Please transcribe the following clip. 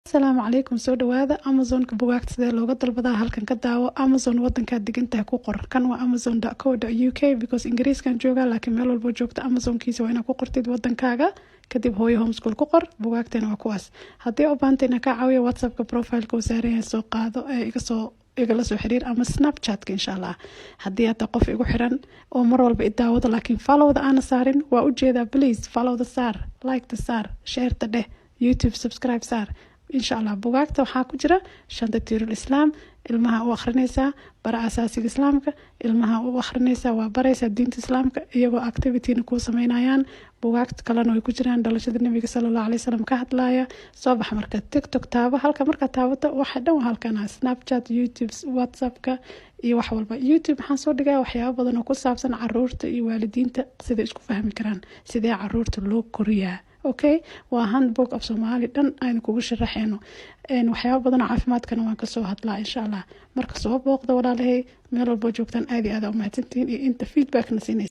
Asalaamu calaykum, soo dhawaada. Amazonka bugaagta sidee looga dalbadaa? Halkan ka daawo. Amazon wadankaad degantahay ku qor. Kan waa amazon.co.uk because Ingiriiskan joogaa, laakiin meel walbo joogta Amazonkiisa waa inaad ku qortid wadankaaga. Kadib Hooyo Homeschool ku qor. Bugaagtana waa kuwaas. Haddii u baahanta inaan kaa caawiyo, WhatsAppka profileka uu saaran yahay soo qaado ee iga soo igala soo xiriir ama Snapchatka, insha Allah. Haddii hadda qof igu xiran oo mar walba i daawado laakiin followda aana saarin, waa ujeedaa, please followda saar, liketa saar, shareta dheh, YouTube subscribe saar, insha Allah. Bugaagta waxaa ku jira shanta tiirul Islaam, ilmaha u akhrinaysaa, bara asaasiga Islaamka ilmaha u akhrinaysaa, waa baraysaa diinta Islaamka iyagoo activityna kuu sameynayaan. Bugaagta kalena way ku jiraan, dhalashada Nabiga sala Allahu alay wasalam ka hadlaya. Soo bax marka, TikTok taaba. Halka markaa taabato, waxa dhan waa halkan: Snapchat, YouTube, WhatsAppka iyo wax walba. YouTube maxaan soo dhigaa? Waxyaabo badan oo ku saabsan caruurta iyo waalidiinta, siday isku fahmi karaan, sidee caruurta loo koriyaa. Okay, waa handbook af Soomaali dhan aynu kugu sharaxeyno. Waxyaabo badan oo caafimaadkana waan kasoo hadlaa, insha Allah. Marka soo booqda, walaalahay, meel walboo joogtaan. Aad iyo aad umahadsantihiin iyo inta feedbackna siinaysa.